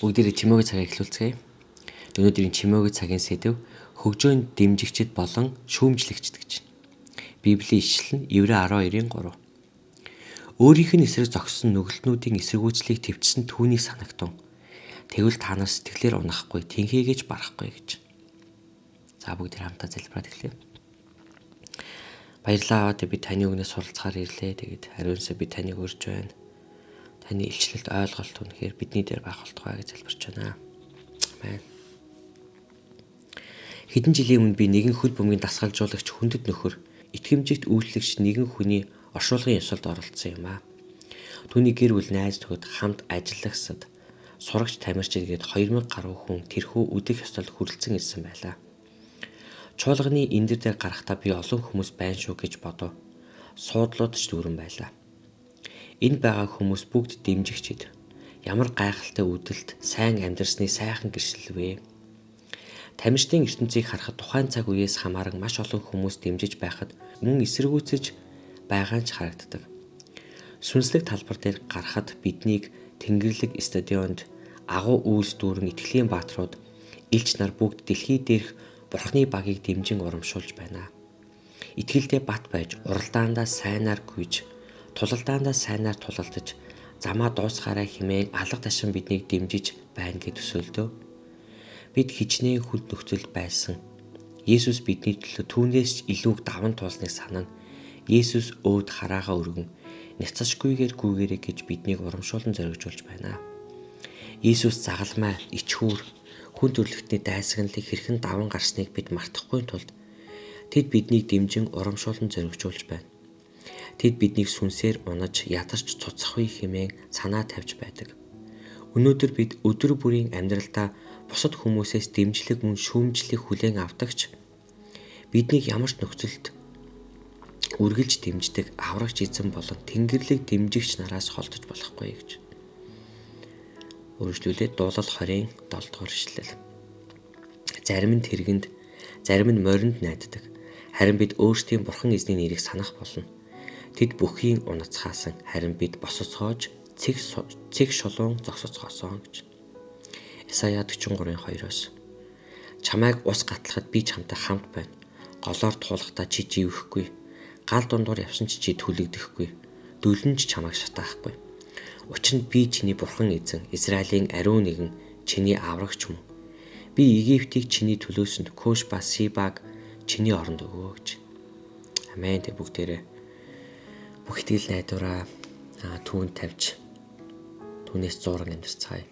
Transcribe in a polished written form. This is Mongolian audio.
Бүгдээрээ чимээгүй цагаа эхлүүлцгээе. Өнөөдрийн чимээгүй цагийн сэдэв хөгжөөн дэмжигчид болон шүүмжлэгчид гэж. Библийн ишлэл нь Еврей 12-ын 3. Өөрийнх нь эсрэг зогссон нүгэлтнүүдийн эсэргүүцлийг төвчсөн түүнийг санагтун. Тэгвэл та нар сэтгэлээр унахгүй, тэнхээгээч барахгүй гэж. За, бүгд хамтаа залбираад эхлэе. Баярлалаа, Аав, би таны үгнээс суралцахаар ирлээ. Тэгээд ариунсаа би таныг урьж байна. Таны илчлэлт, ойлголт үнэхээр бидний дээр байх болтугай гэж залбирч байна. Амен. Хэдэн жилийн өмнө би нэгэн хөл бөмбөгийн дасгалжуулагч, хүндэт нөхөр, итгэмжигт үйлчлэгч нэгэн хүний оршуулгын ёслолд оролцсон юм аа. Түүний гэр бүл, найз нөхөд, хамт ажиллагсад, сурагч тамирчид гээд 2000 гаруй хүн тэрхүү үдэх ёслолд хүрэлцэн ирсэн байлаа. Чуулганы эндэр дээр гарахдаа би олон хүмүүс байна шүү гэж бодов. Суудлууд ч дүүрэн байлаа. Энд байгаа хүмүүс бүгд дэмжигчид. Ямар гайхалтай үдэлт, сайн амьдарсны сайхан гэрчлэл вэ? Тамирчдын ертөнцийг харахад тухайн цаг үеэс хамааран маш олон хүмүүс дэмжиж байхад мөн эсэргүүцэж байгаа нь ч харагддаг. Сүнслэг талбар дээр гарахад биднийг Тэнгэрлэг стадионд агуу үйлс дүүрэн итгэлийн бааtruуд, элч нар бүгд дэлхий дээрх Бурхны багийг дэмжин урамшуулж байна. Итгэлдээ бат байж, уралдаандаа сайнаар гүйж, тулалдаандаа сайнаар тулалдаж, замаа дуусгаарай хэмээн алга дашин биднийг дэмжиж байна гэж төсөөлдөө. Бид хичнээн хүнд нөхцөлд байсан. Есүс бидний төлөө түүнээс ч илүүг даван туулсныг санан, Есүс өөд хараагаа өргөн няцашгүйгээр гүйгээрэй гэж биднийг урамшуулан зоригжуулж байна. Есүс загалмай, ичхүүр, хүн төрөлхтний дайсагналыг хэрхэн даван гарсныг бид мартахгүй тулд тэд биднийг дэмжин, урамшуулан зоригжуулж байна. Тэд биднийг сүнсээр унаж, ядарч цуцахгүй хэмээн санаа тавьж байдаг. Өнөөдөр бид өдөр бүрийн амьдралдаа бусад хүмүүсээс дэмжлэг мөн шүүмжлэлийг хүлээн авдагч биднийг ямар ч нөхцөлд үргэлж дэмждэг аврагч эзэн болон Тэнгэрлэг дэмжигч нараас холдож болохгүй гэж. Үргэлжлүүлээд дуулал 20-ын 7 дугаар ишлэл. Зарим нь тэргэнд, зарим нь моринд найддаг. Харин бид өөрсдийн бурхан эзний нэрийг санах болно. Тэд бүхийн унацгаасан, харин бид босоцоож цэг цэг шулуун зогсоцгоосон гэж. Исая 43-ын 2-оос. Чамайг ус гатлахад би чамтай хамт байна. Голоор туулахдаа чи живэхгүй. Гал дундуур явсан ч чи түлэгдэхгүй. Дүлэн ч чамайг шатаахгүй. Учир нь би чиний бурхан эзэн, Израилийн ариун нэгэн, чиний аврагч мөн. Би Египтийг чиний төлөөсөнд, Көш ба Сибаг чиний оронд өгөө гэж. Амен. Тэг бүгдээрээ бүх итгэл найдвараа түүнд тавьж, түүнээс зууран амьдарцгаая.